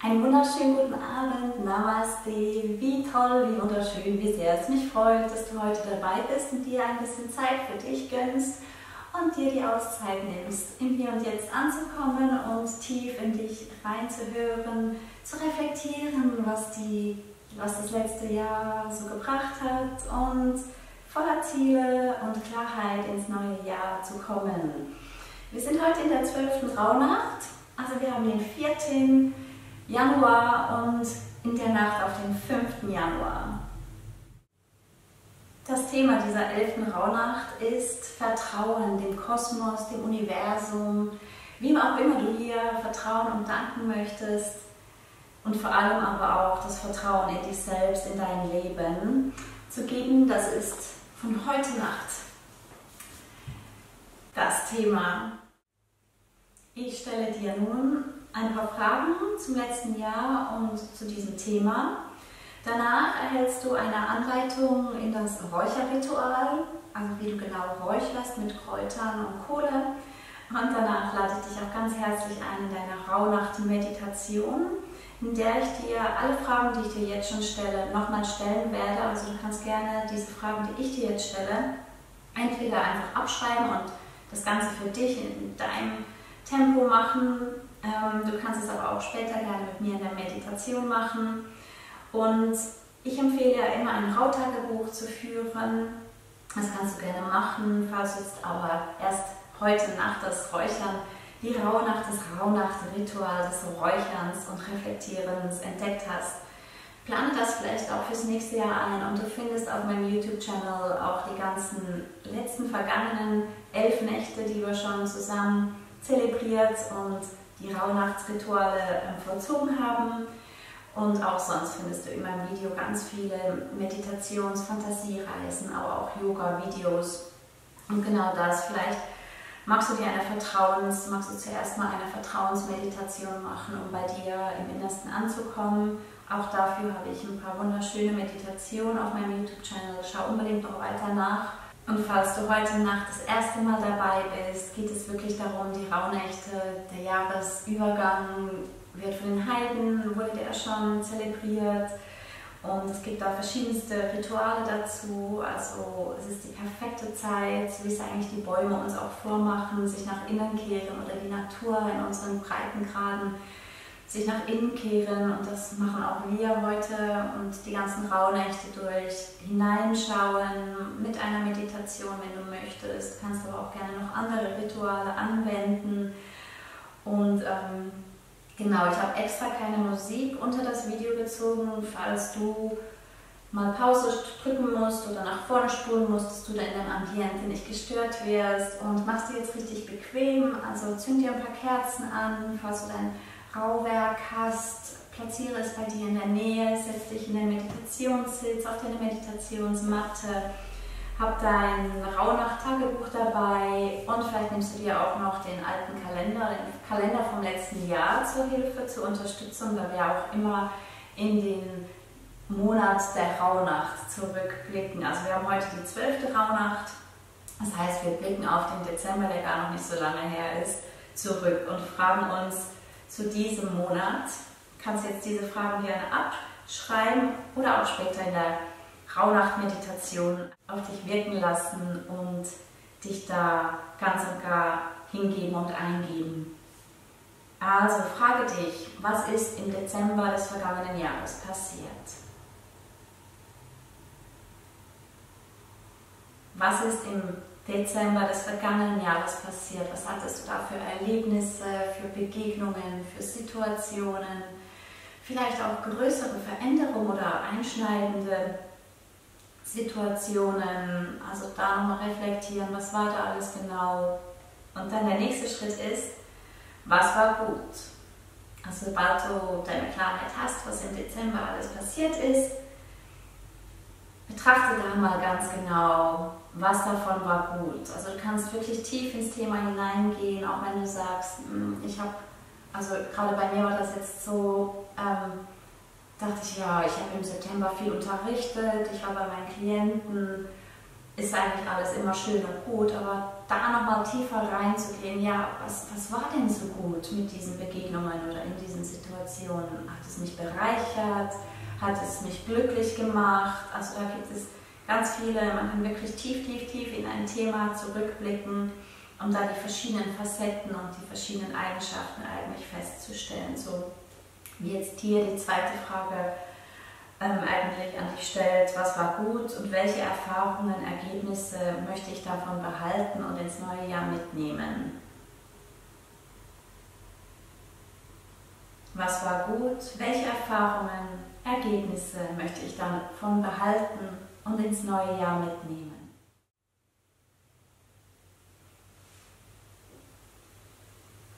Einen wunderschönen guten Abend, Namaste, wie toll, wie wunderschön, wie sehr es mich freut, dass du heute dabei bist und dir ein bisschen Zeit für dich gönnst und dir die Auszeit nimmst, im Hier und Jetzt anzukommen und tief in dich reinzuhören, zu reflektieren, was das letzte Jahr so gebracht hat und voller Ziele und Klarheit ins neue Jahr zu kommen. Wir sind heute in der 12. Rauhnacht, also wir haben den 4. Januar und in der Nacht auf den 5. Januar. Das Thema dieser 11. Rauhnacht ist Vertrauen dem Kosmos, dem Universum, wem auch immer du hier vertrauen und danken möchtest und vor allem aber auch das Vertrauen in dich selbst, in dein Leben zu geben. Das ist von heute Nacht das Thema. Ich stelle dir nun ein paar Fragen zum letzten Jahr und zu diesem Thema. Danach erhältst du eine Anleitung in das Räucherritual, also wie du genau räucherst mit Kräutern und Kohle. Und danach lade ich dich auch ganz herzlich ein in deine Rauhnacht-Meditation, in der ich dir alle Fragen, die ich dir jetzt schon stelle, nochmal stellen werde. Also du kannst gerne diese Fragen, die ich dir jetzt stelle, entweder einfach abschreiben und das Ganze für dich in deinem Tempo machen. Du kannst es aber auch später gerne mit mir in der Meditation machen. Und ich empfehle ja immer ein Rauhtagebuch zu führen. Das kannst du gerne machen, falls du jetzt aber erst heute Nacht das Räuchern, die Rauhnacht, das Rauhnacht-Ritual des Räucherns und Reflektierens entdeckt hast. Plane das vielleicht auch fürs nächste Jahr ein und du findest auf meinem YouTube-Channel auch die ganzen letzten vergangenen 11 Nächte, die wir schon zusammen zelebriert und die Rauhnachtsrituale vollzogen haben. Und auch sonst findest du in meinem Video ganz viele Meditations-, Fantasiereisen, aber auch Yoga-Videos. Und genau das, vielleicht magst du zuerst mal eine Vertrauensmeditation machen, um bei dir im Innersten anzukommen. Auch dafür habe ich ein paar wunderschöne Meditationen auf meinem YouTube-Channel. Schau unbedingt noch weiter nach. Und falls du heute Nacht das erste Mal dabei bist, geht es wirklich darum, die Rauhnächte, der Jahresübergang wird von den Heiden, wurde der schon zelebriert. Und es gibt da verschiedenste Rituale dazu. Also es ist die perfekte Zeit, so wie es eigentlich die Bäume uns auch vormachen, sich nach innen kehren oder die Natur in unseren Breitengraden sich nach innen kehren, und das machen auch wir heute und die ganzen Rauhnächte durch, hineinschauen mit einer Meditation, wenn du möchtest. Du kannst aber auch gerne noch andere Rituale anwenden. Und genau, ich habe extra keine Musik unter das Video gezogen, falls du mal Pause drücken musst oder nach vorne spulen musst, dass du da in deinem Ambiente nicht gestört wirst, und machst dir jetzt richtig bequem. Also zünd dir ein paar Kerzen an, falls du dein Rauchwerk hast, platziere es bei dir in der Nähe, setz dich in den Meditationssitz, auf deine Meditationsmatte, hab dein Rauhnacht-Tagebuch dabei und vielleicht nimmst du dir auch noch den alten Kalender, den Kalender vom letzten Jahr zur Hilfe, zur Unterstützung, da wir auch immer in den Monat der Rauhnacht zurückblicken. Also wir haben heute die 12. Rauhnacht, das heißt, wir blicken auf den Dezember, der gar noch nicht so lange her ist, zurück und fragen uns zu diesem Monat, kannst jetzt diese Fragen gerne abschreiben oder auch später in der Rauhnacht-Meditation auf dich wirken lassen und dich da ganz und gar hingeben und eingeben. Also frage dich, was ist im Dezember des vergangenen Jahres passiert? Was ist im Dezember des vergangenen Jahres passiert? Was hattest du da für Erlebnisse, für Begegnungen, für Situationen? Vielleicht auch größere Veränderungen oder einschneidende Situationen. Also da nochmal reflektieren, was war da alles genau? Und dann der nächste Schritt ist, was war gut? Also sobald du deine Klarheit hast, was im Dezember alles passiert ist, betrachte da mal ganz genau, was davon war gut. Also du kannst wirklich tief ins Thema hineingehen, auch wenn du sagst, also gerade bei mir war das jetzt so, dachte ich, ja, ich habe im September viel unterrichtet, ich war bei meinen Klienten, ist eigentlich alles immer schön und gut, aber da nochmal tiefer reinzugehen, ja, was war denn so gut mit diesen Begegnungen oder in diesen Situationen? Hat es mich bereichert? Hat es mich glücklich gemacht? Also da gibt es ganz viele, man kann wirklich tief in ein Thema zurückblicken, um da die verschiedenen Facetten und die verschiedenen Eigenschaften eigentlich festzustellen. So wie jetzt hier die zweite Frage eigentlich an dich stellt, was war gut und welche Erfahrungen, Ergebnisse möchte ich davon behalten und ins neue Jahr mitnehmen. Was war gut, welche Erfahrungen, Ergebnisse möchte ich davon behalten und ins neue Jahr mitnehmen.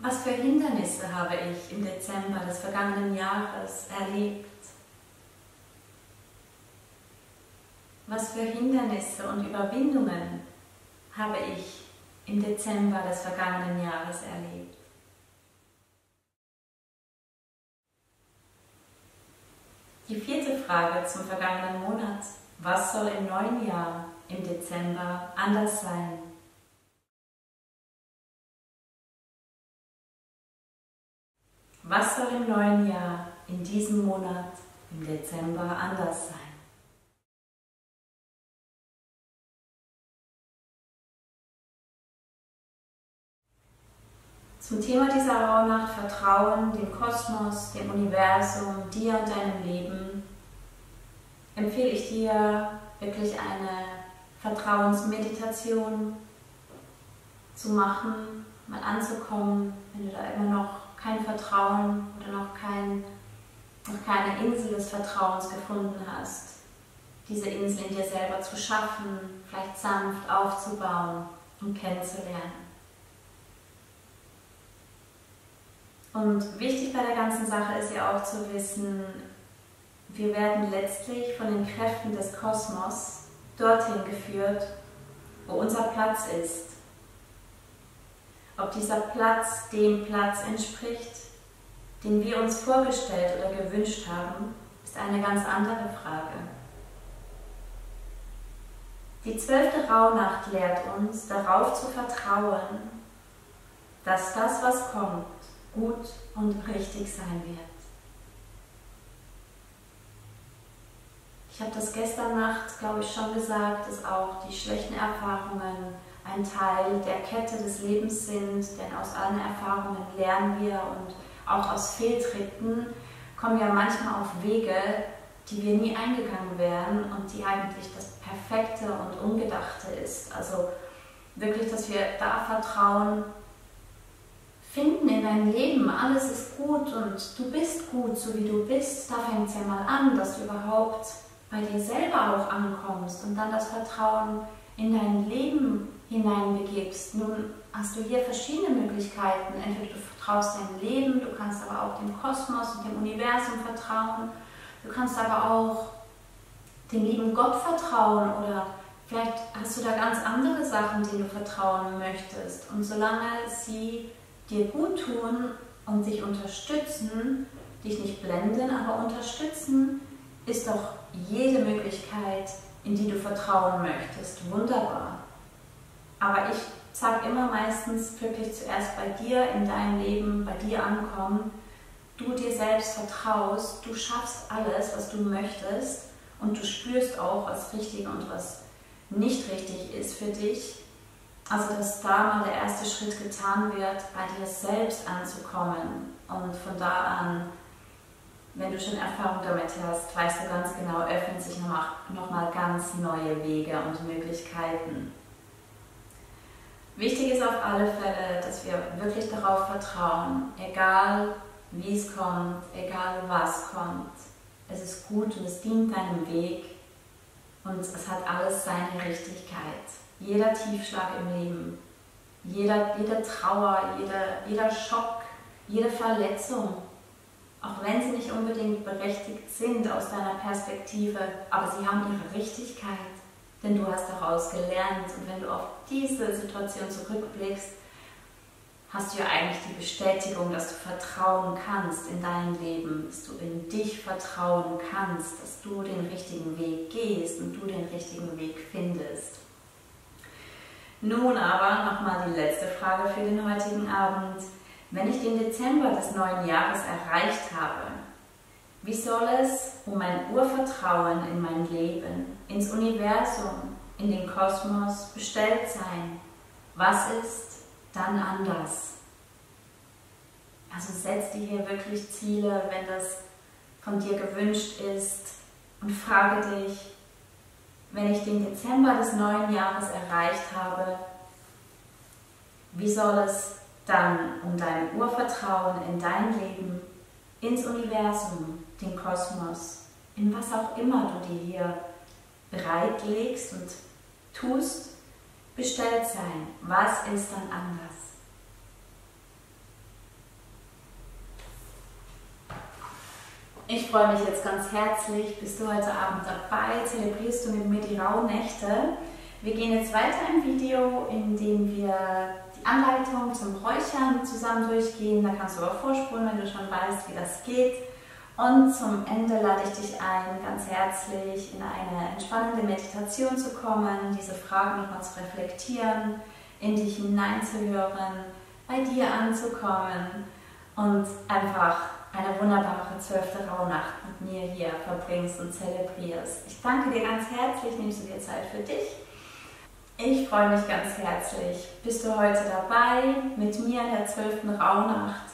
Was für Hindernisse habe ich im Dezember des vergangenen Jahres erlebt? Was für Hindernisse und Überwindungen habe ich im Dezember des vergangenen Jahres erlebt? Die vierte Frage zum vergangenen Monat: Was soll im neuen Jahr im Dezember anders sein? Was soll im neuen Jahr in diesem Monat im Dezember anders sein? Zum Thema dieser Rauhnacht Vertrauen dem Kosmos, dem Universum, dir und deinem Leben empfehle ich dir wirklich eine Vertrauensmeditation zu machen, mal anzukommen, wenn du da immer noch kein Vertrauen oder noch keine Insel des Vertrauens gefunden hast. Diese Insel in dir selber zu schaffen, vielleicht sanft aufzubauen und kennenzulernen. Und wichtig bei der ganzen Sache ist ja auch zu wissen, wir werden letztlich von den Kräften des Kosmos dorthin geführt, wo unser Platz ist. Ob dieser Platz dem Platz entspricht, den wir uns vorgestellt oder gewünscht haben, ist eine ganz andere Frage. Die 12. Rauhnacht lehrt uns, darauf zu vertrauen, dass das, was kommt, gut und richtig sein wird. Ich habe das gestern Nacht, glaube ich, schon gesagt, dass auch die schlechten Erfahrungen ein Teil der Kette des Lebens sind, denn aus allen Erfahrungen lernen wir und auch aus Fehltritten kommen wir manchmal auf Wege, die wir nie eingegangen wären und die eigentlich das Perfekte und Ungedachte ist. Also wirklich, dass wir da vertrauen, finden in deinem Leben, alles ist gut und du bist gut, so wie du bist. Da fängt es ja mal an, dass du überhaupt bei dir selber auch ankommst und dann das Vertrauen in dein Leben hineinbegibst. Nun hast du hier verschiedene Möglichkeiten. Entweder du vertraust deinem Leben, du kannst aber auch dem Kosmos und dem Universum vertrauen. Du kannst aber auch dem lieben Gott vertrauen oder vielleicht hast du da ganz andere Sachen, denen du vertrauen möchtest. Und solange sie dir gut tun und dich unterstützen, dich nicht blenden, aber unterstützen, ist doch jede Möglichkeit, in die du vertrauen möchtest, wunderbar. Aber ich sage immer meistens wirklich zuerst bei dir in deinem Leben, bei dir ankommen, du dir selbst vertraust, du schaffst alles, was du möchtest und du spürst auch, was richtig und was nicht richtig ist für dich. Also dass da mal der erste Schritt getan wird, bei dir selbst anzukommen und von da an, wenn du schon Erfahrung damit hast, weißt du ganz genau, öffnen sich nochmal ganz neue Wege und Möglichkeiten. Wichtig ist auf alle Fälle, dass wir wirklich darauf vertrauen, egal wie es kommt, egal was kommt. Es ist gut und es dient deinem Weg und es hat alles seine Richtigkeit. Jeder Tiefschlag im Leben, jede Trauer, jeder Schock, jede Verletzung, auch wenn sie nicht unbedingt berechtigt sind aus deiner Perspektive, aber sie haben ihre Richtigkeit, denn du hast daraus gelernt. Und wenn du auf diese Situation zurückblickst, hast du ja eigentlich die Bestätigung, dass du vertrauen kannst in dein Leben, dass du in dich vertrauen kannst, dass du den richtigen Weg gehst und du den richtigen Weg findest. Nun aber nochmal die letzte Frage für den heutigen Abend. Wenn ich den Dezember des neuen Jahres erreicht habe, wie soll es um mein Urvertrauen in mein Leben, ins Universum, in den Kosmos bestellt sein? Was ist dann anders? Also setz dir hier wirklich Ziele, wenn das von dir gewünscht ist, und frage dich, wenn ich den Dezember des neuen Jahres erreicht habe, wie soll es dann um dein Urvertrauen in dein Leben, ins Universum, den Kosmos, in was auch immer du dir hier bereitlegst und tust, bestellt sein? Was ist dann anders? Ich freue mich jetzt ganz herzlich, bist du heute Abend dabei, zelebrierst du mit mir die Rauhnächte. Wir gehen jetzt weiter im Video, in dem wir die Anleitung zum Räuchern zusammen durchgehen. Da kannst du aber vorspulen, wenn du schon weißt, wie das geht. Und zum Ende lade ich dich ein, ganz herzlich in eine entspannende Meditation zu kommen, diese Fragen nochmal zu reflektieren, in dich hineinzuhören, bei dir anzukommen und einfach eine wunderbare 12. Rauhnacht mit mir hier verbringst und zelebrierst. Ich danke dir ganz herzlich, nimmst du dir Zeit für dich. Ich freue mich ganz herzlich. Bist du heute dabei, mit mir in der 12. Rauhnacht,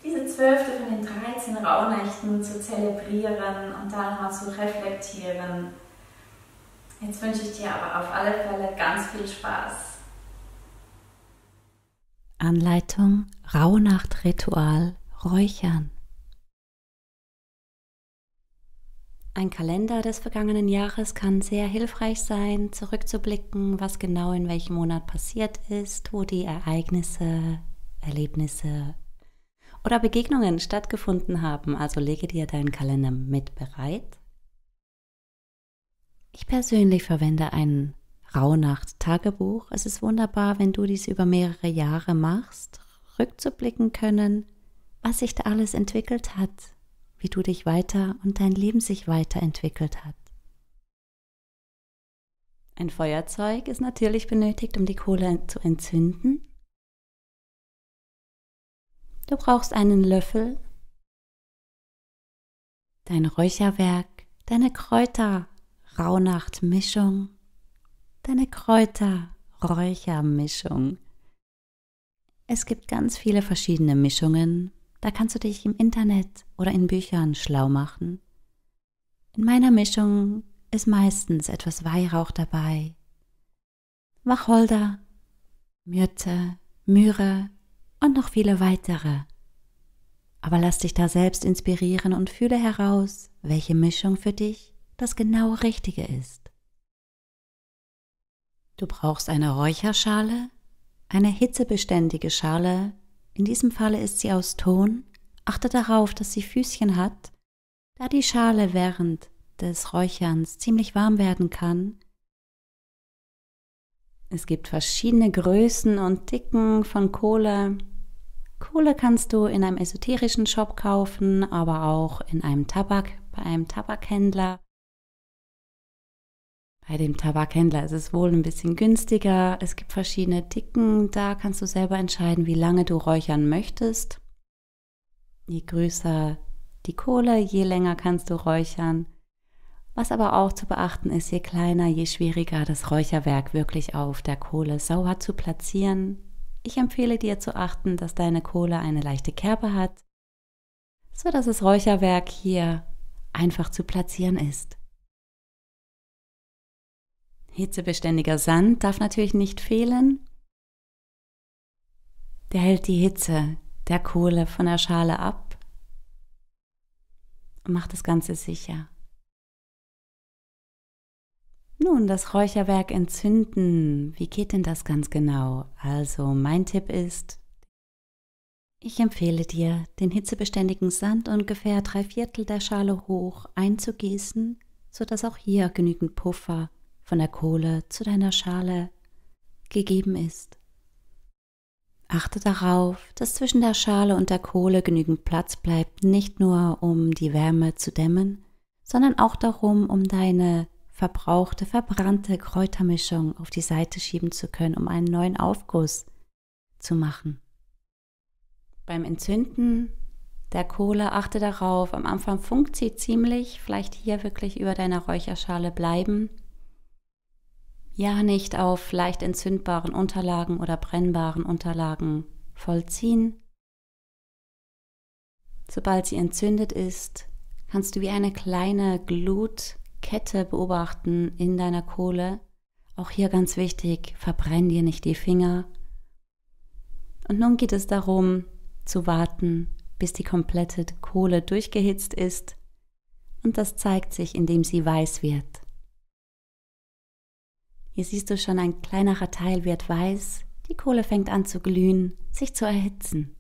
diese 12. von den 13 Rauhnächten zu zelebrieren und da nochmal zu reflektieren. Jetzt wünsche ich dir aber auf alle Fälle ganz viel Spaß. Anleitung Rauhnachtritual Räuchern. Ein Kalender des vergangenen Jahres kann sehr hilfreich sein, zurückzublicken, was genau in welchem Monat passiert ist, wo die Ereignisse, Erlebnisse oder Begegnungen stattgefunden haben. Also lege dir deinen Kalender mit bereit. Ich persönlich verwende ein Rauhnacht-Tagebuch. Es ist wunderbar, wenn du dies über mehrere Jahre machst, rückzublicken können, was sich da alles entwickelt hat, wie du dich weiter und dein Leben sich weiterentwickelt hat. Ein Feuerzeug ist natürlich benötigt, um die Kohle zu entzünden. Du brauchst einen Löffel, dein Räucherwerk, deine Kräuter-Rauhnacht-Mischung, deine Kräuter-Räuchermischung. Es gibt ganz viele verschiedene Mischungen. Da kannst du dich im Internet oder in Büchern schlau machen. In meiner Mischung ist meistens etwas Weihrauch dabei, Wacholder, Myrte, Myrrhe und noch viele weitere. Aber lass dich da selbst inspirieren und fühle heraus, welche Mischung für dich das genau Richtige ist. Du brauchst eine Räucherschale, eine hitzebeständige Schale. In diesem Falle ist sie aus Ton. Achte darauf, dass sie Füßchen hat, da die Schale während des Räucherns ziemlich warm werden kann. Es gibt verschiedene Größen und Dicken von Kohle. Kohle kannst du in einem esoterischen Shop kaufen, aber auch bei einem Tabakhändler. Bei dem Tabakhändler ist es wohl ein bisschen günstiger. Es gibt verschiedene Dicken, da kannst du selber entscheiden, wie lange du räuchern möchtest. Je größer die Kohle, je länger kannst du räuchern. Was aber auch zu beachten ist, je kleiner, je schwieriger das Räucherwerk wirklich auf der Kohle sauber zu platzieren. Ich empfehle dir zu achten, dass deine Kohle eine leichte Kerbe hat, so dass das Räucherwerk hier einfach zu platzieren ist. Hitzebeständiger Sand darf natürlich nicht fehlen. Der hält die Hitze der Kohle von der Schale ab und macht das Ganze sicher. Nun, das Räucherwerk entzünden. Wie geht denn das ganz genau? Also, mein Tipp ist, ich empfehle dir, den hitzebeständigen Sand ungefähr 3/4 der Schale hoch einzugießen, sodass auch hier genügend Puffer von der Kohle zu deiner Schale gegeben ist. Achte darauf, dass zwischen der Schale und der Kohle genügend Platz bleibt, nicht nur um die Wärme zu dämmen, sondern auch darum, um deine verbrauchte, verbrannte Kräutermischung auf die Seite schieben zu können, um einen neuen Aufguss zu machen. Beim Entzünden der Kohle achte darauf, am Anfang funkt sie ziemlich, vielleicht hier wirklich über deiner Räucherschale bleiben. Ja, nicht auf leicht entzündbaren Unterlagen oder brennbaren Unterlagen vollziehen. Sobald sie entzündet ist, kannst du wie eine kleine Glutkette beobachten in deiner Kohle. Auch hier ganz wichtig, verbrenn dir nicht die Finger. Und nun geht es darum, zu warten, bis die komplette Kohle durchgehitzt ist. Und das zeigt sich, indem sie weiß wird. Hier siehst du schon, ein kleinerer Teil wird weiß. Die Kohle fängt an zu glühen, sich zu erhitzen.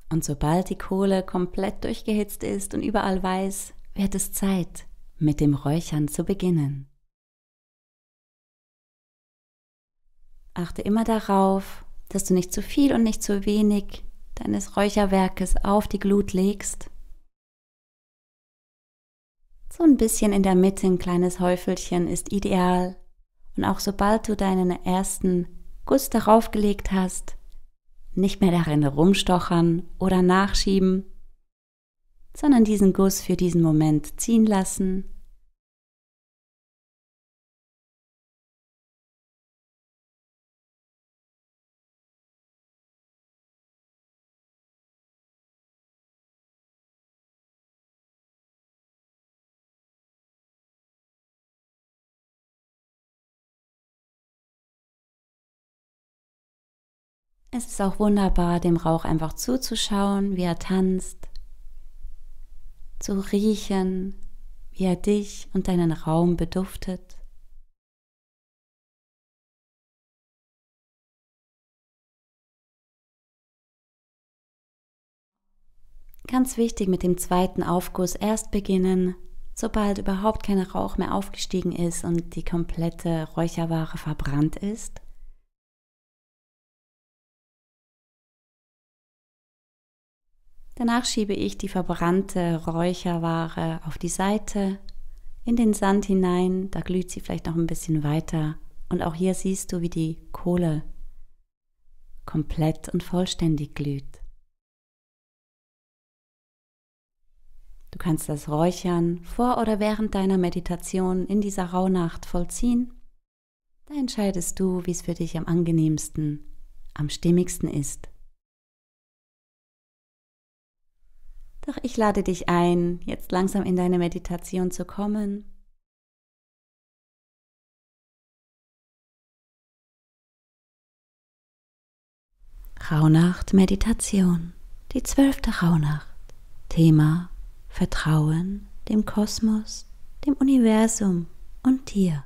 Und sobald die Kohle komplett durchgehitzt ist und überall weiß, wird es Zeit, mit dem Räuchern zu beginnen. Achte immer darauf, dass du nicht zu viel und nicht zu wenig deines Räucherwerkes auf die Glut legst. So ein bisschen in der Mitte, ein kleines Häufelchen ist ideal. Und auch sobald du deinen ersten Guss darauf gelegt hast, nicht mehr darin rumstochern oder nachschieben, sondern diesen Guss für diesen Moment ziehen lassen. Es ist auch wunderbar, dem Rauch einfach zuzuschauen, wie er tanzt, zu riechen, wie er dich und deinen Raum beduftet. Ganz wichtig, mit dem zweiten Aufguss erst beginnen, sobald überhaupt kein Rauch mehr aufgestiegen ist und die komplette Räucherware verbrannt ist. Danach schiebe ich die verbrannte Räucherware auf die Seite, in den Sand hinein, da glüht sie vielleicht noch ein bisschen weiter. Und auch hier siehst du, wie die Kohle komplett und vollständig glüht. Du kannst das Räuchern vor oder während deiner Meditation in dieser Rauhnacht vollziehen. Da entscheidest du, wie es für dich am angenehmsten, am stimmigsten ist. Doch ich lade dich ein, jetzt langsam in deine Meditation zu kommen. Rauhnacht Meditation, die 12. Rauhnacht. Thema Vertrauen dem Kosmos, dem Universum und dir.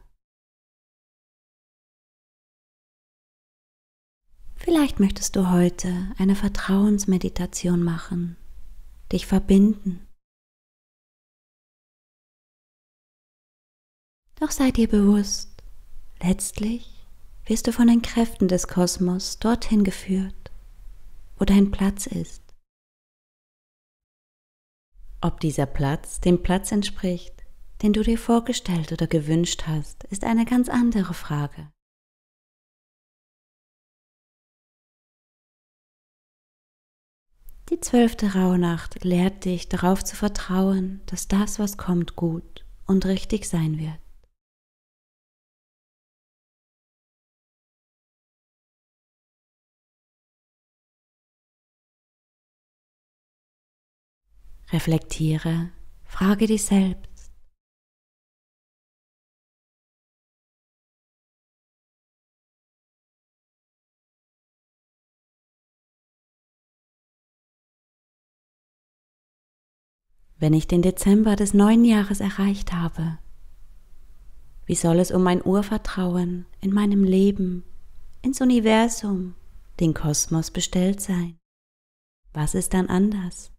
Vielleicht möchtest du heute eine Vertrauensmeditation machen, dich verbinden. Doch sei dir bewusst, letztlich wirst du von den Kräften des Kosmos dorthin geführt, wo dein Platz ist. Ob dieser Platz dem Platz entspricht, den du dir vorgestellt oder gewünscht hast, ist eine ganz andere Frage. Die 12. Rauhnacht lehrt dich, darauf zu vertrauen, dass das, was kommt, gut und richtig sein wird. Reflektiere, frage dich selbst. Wenn ich den Dezember des neuen Jahres erreicht habe, wie soll es um mein Urvertrauen in meinem Leben, ins Universum, den Kosmos bestellt sein? Was ist dann anders?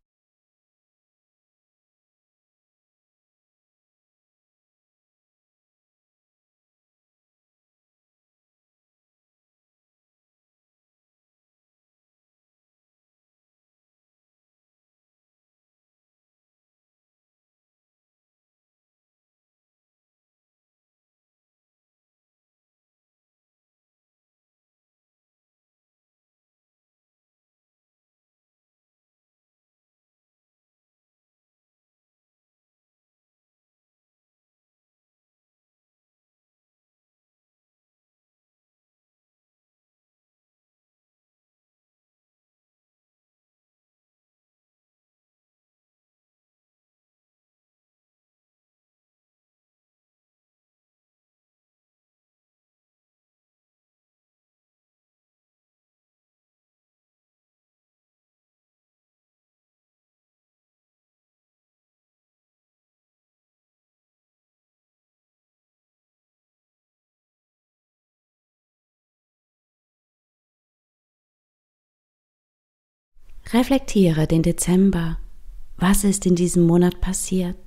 Reflektiere den Dezember. Was ist in diesem Monat passiert?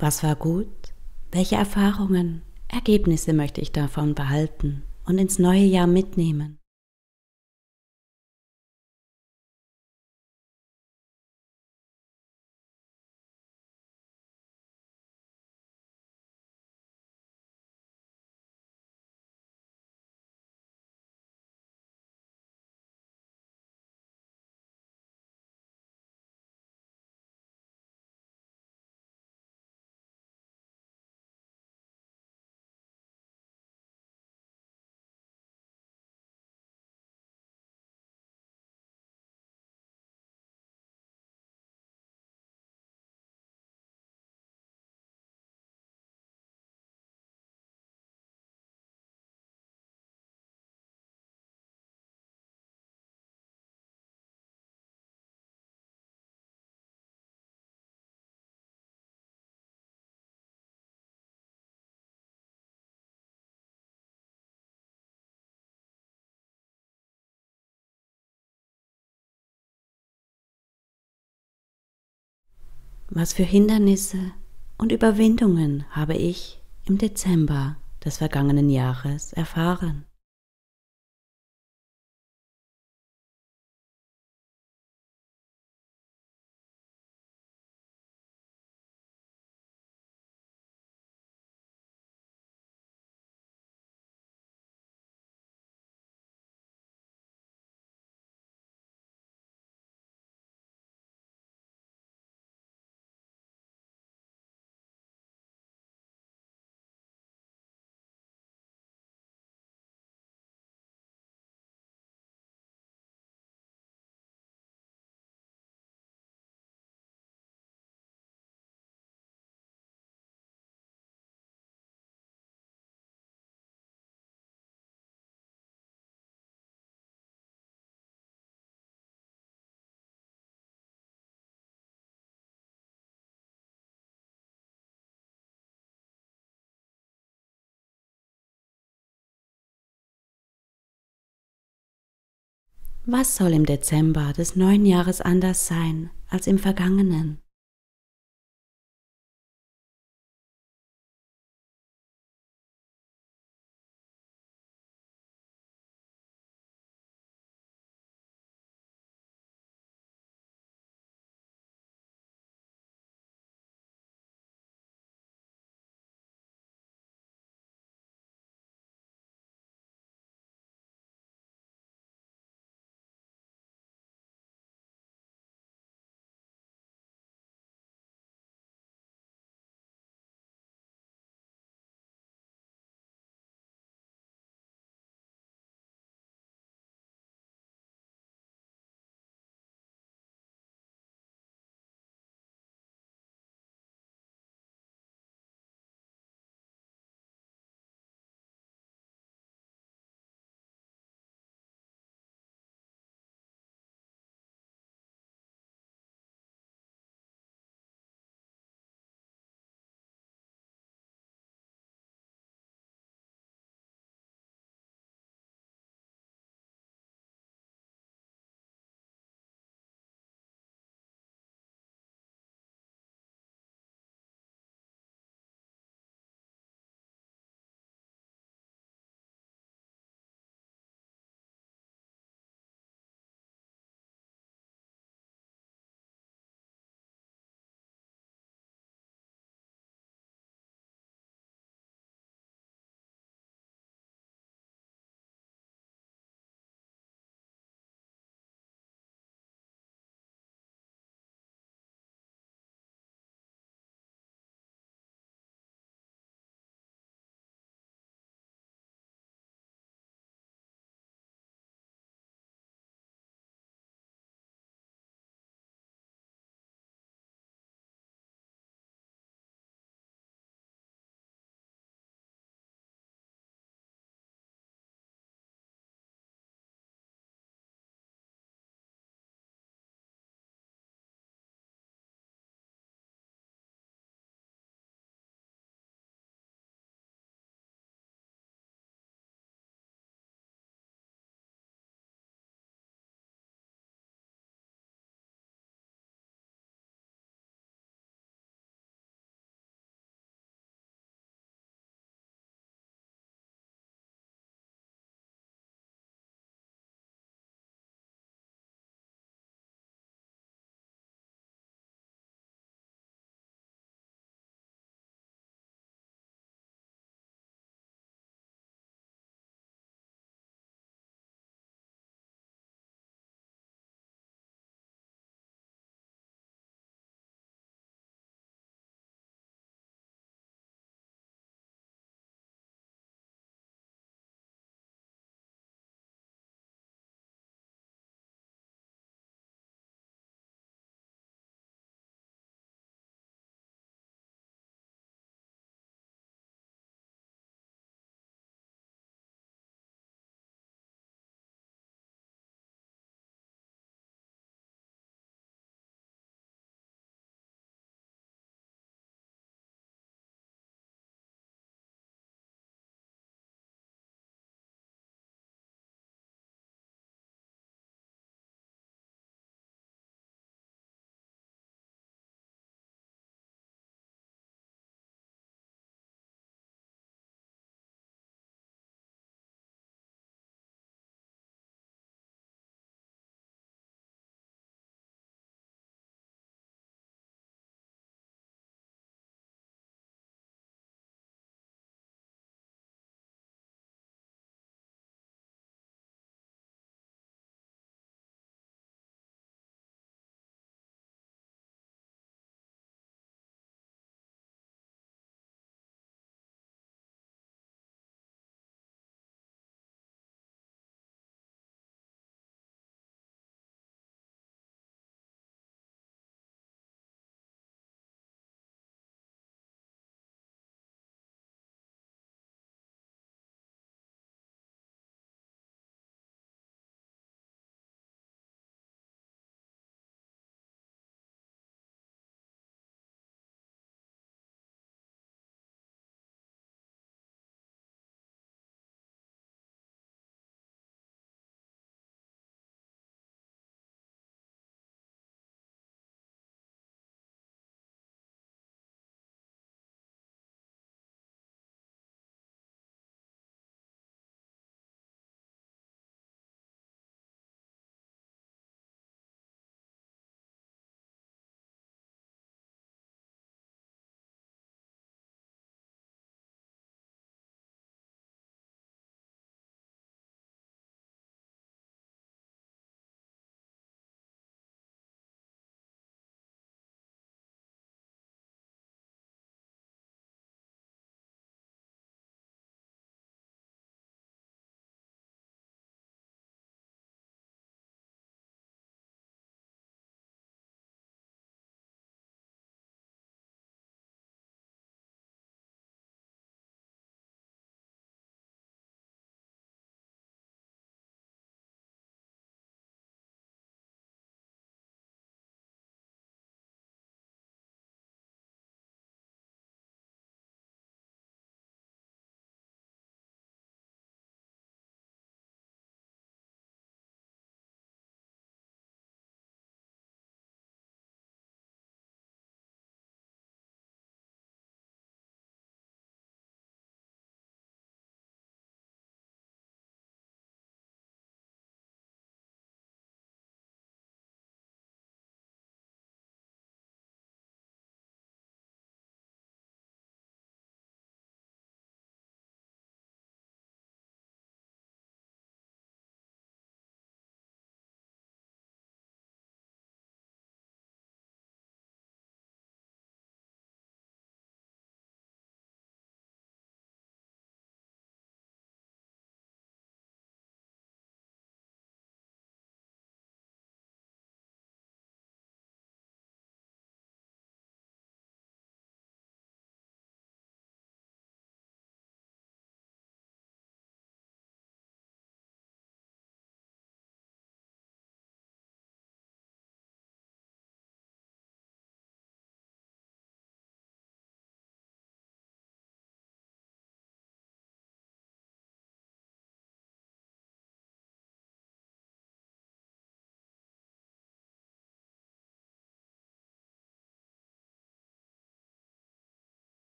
Was war gut? Welche Erfahrungen, Ergebnisse möchte ich davon behalten und ins neue Jahr mitnehmen? Was für Hindernisse und Überwindungen habe ich im Dezember des vergangenen Jahres erfahren? Was soll im Dezember des neuen Jahres anders sein als im vergangenen?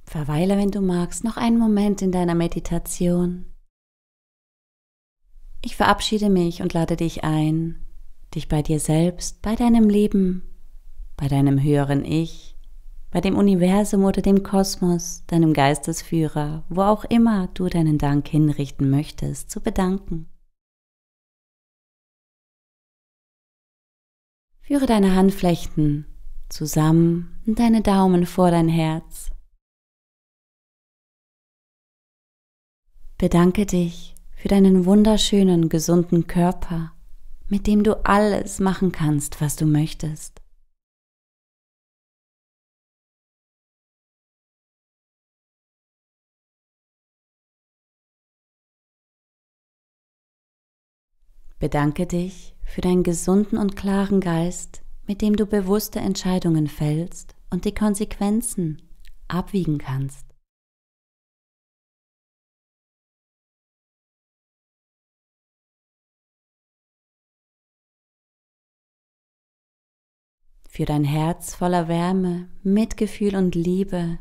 Verweile, wenn du magst, noch einen Moment in deiner Meditation. Ich verabschiede mich und lade dich ein, dich bei dir selbst, bei deinem Leben, bei deinem höheren Ich, bei dem Universum oder dem Kosmos, deinem Geistesführer, wo auch immer du deinen Dank hinrichten möchtest, zu bedanken. Führe deine Handflächen zusammen und deine Daumen vor dein Herz. Bedanke dich für deinen wunderschönen, gesunden Körper, mit dem du alles machen kannst, was du möchtest. Bedanke dich für deinen gesunden und klaren Geist, mit dem du bewusste Entscheidungen fällst und die Konsequenzen abwiegen kannst. Für dein Herz voller Wärme, Mitgefühl und Liebe,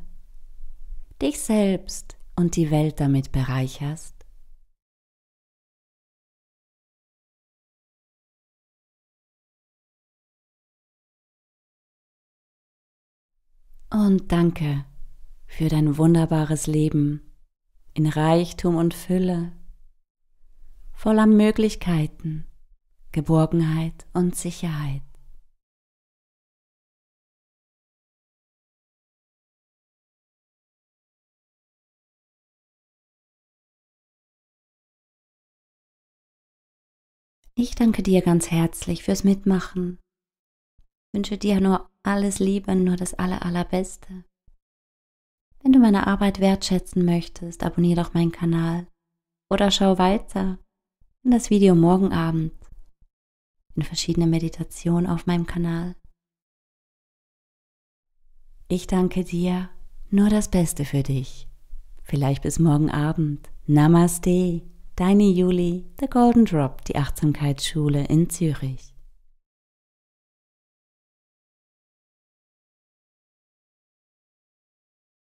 dich selbst und die Welt damit bereicherst. Und danke für dein wunderbares Leben in Reichtum und Fülle, voller Möglichkeiten, Geborgenheit und Sicherheit. Ich danke dir ganz herzlich fürs Mitmachen. Ich wünsche dir nur alles Liebe, nur das Allerbeste. Wenn du meine Arbeit wertschätzen möchtest, abonniere doch meinen Kanal oder schau weiter in das Video morgen Abend in verschiedene Meditationen auf meinem Kanal. Ich danke dir, nur das Beste für dich. Vielleicht bis morgen Abend. Namaste, deine Juli, The Golden Drop, die Achtsamkeitsschule in Zürich.